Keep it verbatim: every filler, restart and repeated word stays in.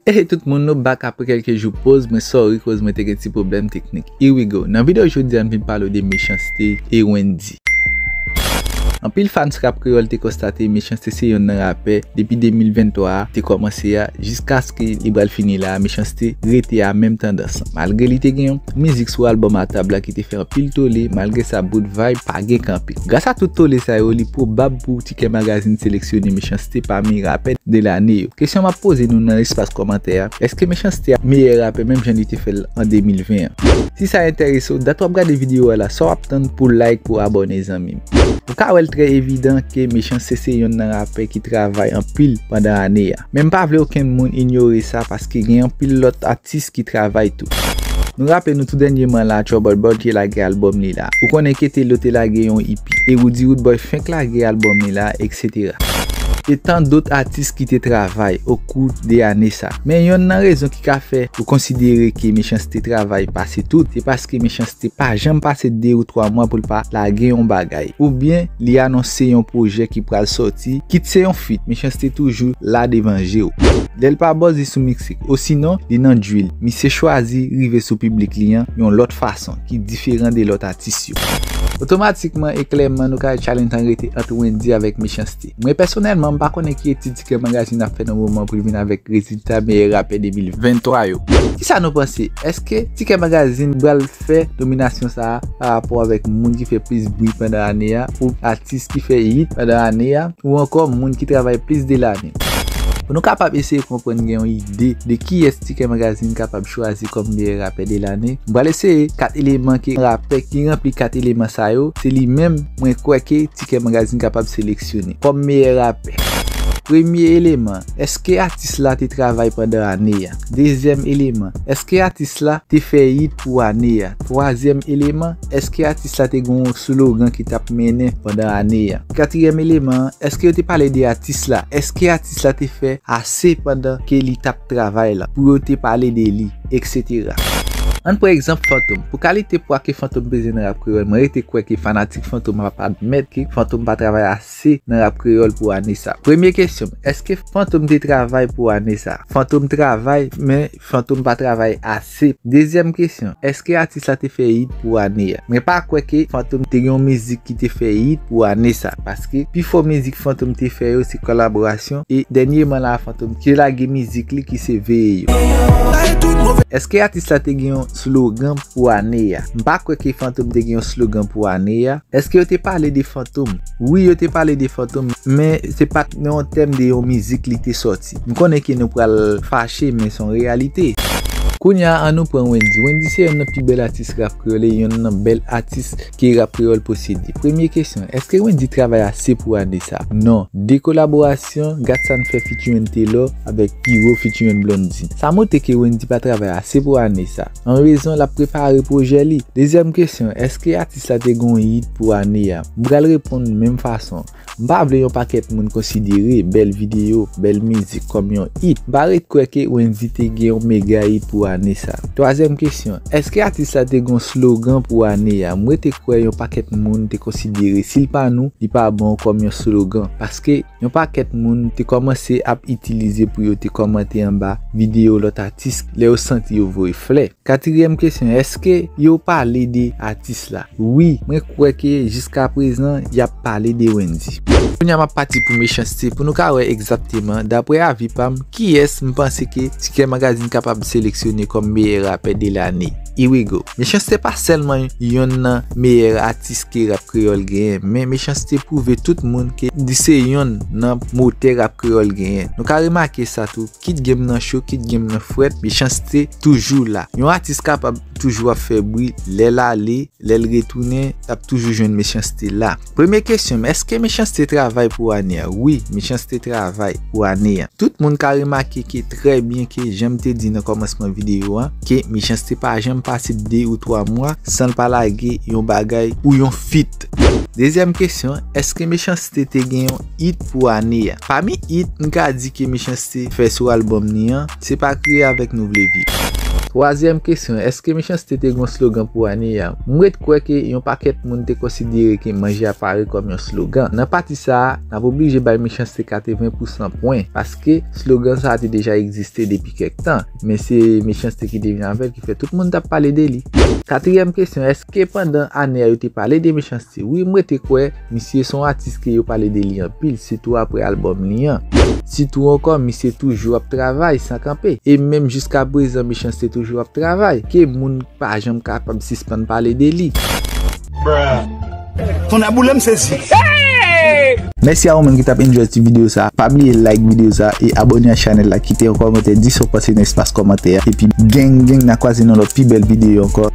Hey tout moun, nou back apre kèlke jou poz, mwen sorry koz mwen te gen ti pwoblèm teknik. Here we go. Nan videyo jodi a, m vin pale w de Mechanste e Wendyy. Anpil fans rap kreyòl te konstate Mechanste se yonn nan rapè depi de mil venntwa a te kòmanse a, jiskaske li pral fini la, Mechanste rete a menm tandans lan. Malgre li te gen yon mizik sou albòm A Tab la ki te fè anpil tole, malgre sa bout vibe pa gen kanpe. Gras a tout tole sa yo, li pwobab pou Ticket Magazine seleksyone Mechanste pami rapè de lane yo. Kesyon m ap poze nou nan espas kòmantè a, èske Mechanste ap meyè rapè menm jan li te fè l an de mil ven an? Si sa enterese w, dat w ap gade videyo a la, sa w ap tann pou like, pou abòne, zanmi m? Ou ka wè l trè evidan ke Mechanste se yonn nan rapè ki travay anpil pandan ane a. Men m pa vle okenn moun inyore sa paske gen anpil lòt atis ki travay tou. Nou raple nou tou dènyèman la, Trouble Boy te lage albòm li la. Ou konnen Ketelo te lage yon E P. E Roody Roodboy fenk lage albòm li la, et cetera. E tan dòt atis ki te travay okou de ane sa. Men yonn nan rezon ki ka fè ou konsidere ke Mechanste travay pase tout, se paske Mechanste pa janm pase de ou twa mwa pou l pa lage yon bagay. Oubyen li anonse yon pwojè ki pral sòti, kit se yon feat, Mechanste toujou la devan je w. Lè l pa buzz, li sou miksik. Osinon, li nan drill. Misye chwazi rive sou piblik li an yon lòt fason, ki diferan de lòt atis yo. Otomatikman e klèman, nou ka wè challenge lan rete ant Wendyy avèk Mechanste. Mwen pèsonèlman, m pa konnen ki etid Ticket Magazine ap fè nan moman pou l vin avèk rezilta meyè rapè de mil venntwa yo. Kisa nou panse? Èske Ticket Magazine pral fè nominasyon sa a pa rapò avèk moun ki fè plis bri pandan ane a, ou atis ki fè hit pandan ane a, ou ankò moun ki travay plis de lane? Pou nou kapab eseye konprann, gen yon ide de kiyès Ticket Magazine kapab chwazi kòm meyè rapè de lane, m pral eseye kat eleman ke rapè ki ranpli kat eleman sa yo, se li menm mwen kwè ke Ticket Magazine kapab seleksyone kòm meyè rapè. Premye eleman, èske atis la te travay pandan ane a? Dezyèm eleman, èske atis la te fè hit pou ane a? Twazyèm eleman, èske atis la te gen yon slogan ki t ap mennen pandan ane a? Katriyèm eleman an, èske yo te pale de atis la? Èske atis la te fè ase pandan ke li t ap travay la pou yo te pale de li, et cetera? Ann pran egzanp Fantom. Pou kalite pwa ke Fantom peze nan rap kreyòl, mwen rete kwè ke fanatik Fantom ap admèt ke Fantom pa travay ase nan rap kreyòl pou ane sa. Premye kesyon, èske Fantom te travay pou ane sa? Fantom travay, men Fantom pa travay ase. Dezyèm kesyon, èske atis la te fè hit pou ane a? Mwen pa kwè ke Fantom te gen yon mizik ki te fè hit pou ane sa, paske pifò mizik Fantom te fè yo se kolaborasyon, e dènyèman la Fantom te lage mizik li ki se Veye Yo. Èske atis la te gen yon slogan pou ane a? M pa kwè ke Fantom te gen yon slogan pou ane a. Èske yo te pale de Fantom? Wi, yo te pale de Fantom, men se pa t nan yon tèm de yon mizik li te sòti. M konnen ke nou pral fache, men se yon reyalite. Kounye a, ann nou pran Wendyy. Wendyy se yonn nan pi bèl atis rap kreyòl e yonn nan bèl atis ke rap kreyòl posede. Premye kesyon, èske Wendyy travay ase pou ane sa? Non. De kolaborasyon, Gatsan fè featuring Taylor avèk Piro featuring Blondedy. Sa montre ke Wendyy pa travay ase pou ane sa. An rezon, l ap prepare pwojè li. Dezyèm kesyon, èske atis la te gen yon hit pou ane a? M pral reponn menm fason. M pa vle yon pakèt moun konsidere bèl videyo, bèl mizik kòm yon hit. M pa ret kwè ke Wendyy te gen yon mega hit pou ane sa. Twazyèm kesyon, èske atis la te gen yon slogan pou ane a? M rete kwè yon pakèt moun te konsidere si l pa nou, li pa bon kòm yon slogan. Paske yon pakèt moun te kòmanse ap itilize pou yo te kòmante anba videyo lòt atis lè yo santi yo voye flè. Katriyèm kesyon, èske yo pale de atis la? Wi, mwen kwè ke jiska prezan, y ap pale de Wendyy. Kounye a, m ap pati pou Mechanste pou nou ka wè egzakteman, daprè avi pa m, kiyès m panse ke Ticket Magazine kapab seleksyone kòm meyè rapè de lane. Here we go. Mechanste pa sèlman yonn nan meyè atis ke rap kreyòl genyen, men Mechanste pwouve tout moun ke li se yonn nan motè rap kreyòl genyen. Nou ka remake sa tou, kit game nan cho, kit game nan frèt, Mechanste toujou la. Yon atis kapab toujou ap fè bri, lè l ale, lè l retounen, l ap toujou jwenn Mechanste la. Premye kesyon m, èske Mechanste travay pou ane a? Wi, Mechanste travay pou ane a. Tout moun ka remake ke trè byen ke jan m te di nan kòmansman videyo a, ke Mechanste pa janm pase de ou twa mwa san l pa lage yon bagay ou yon feat. Dezyèm kesyon, èske Mechanste te gen yon hit pou ane a? Pami hit m ka di ke Mechanste fè sou albòm li an, se pa kriye avèk nou vle viv. Twazyèm kesyon, èske Mechanste te gen yon slogan pou ane a? M ret kwè ke yon pakèt moun te konsidere ke manje a pare kòm yon slogan. Nan pati sa a, n ap oblije bay Mechanste katreven pousan pwen, paske slogan sa a te deja egziste depi kèk tan, men se Mechanste ki te vin avè l ki fè tout moun t ap pale de li. Katriyèm kesyon, èske pandan ane a yo te pale de Mechanste? Wi, m rete kwè misye se yon atis ke yo pale de li anpil, sitou apre albòm li an. Sitou ankò, misye toujou ap travay san kanpe. E menm jiska prezan, Mechanste toujou ap travay. Ke moun pa janm kapab sispann pale de li. Ton aboulem sezi. Mèsi a ou menm ki t ap enjoy ti videyo sa. Pa bliye like videyo sa e abòne a chanèl la, kite yon kòmantè, di sa w panse nan espas kòmantè a. Epi gang gang, n a kwaze nan lòt pi bèl videyo ankò.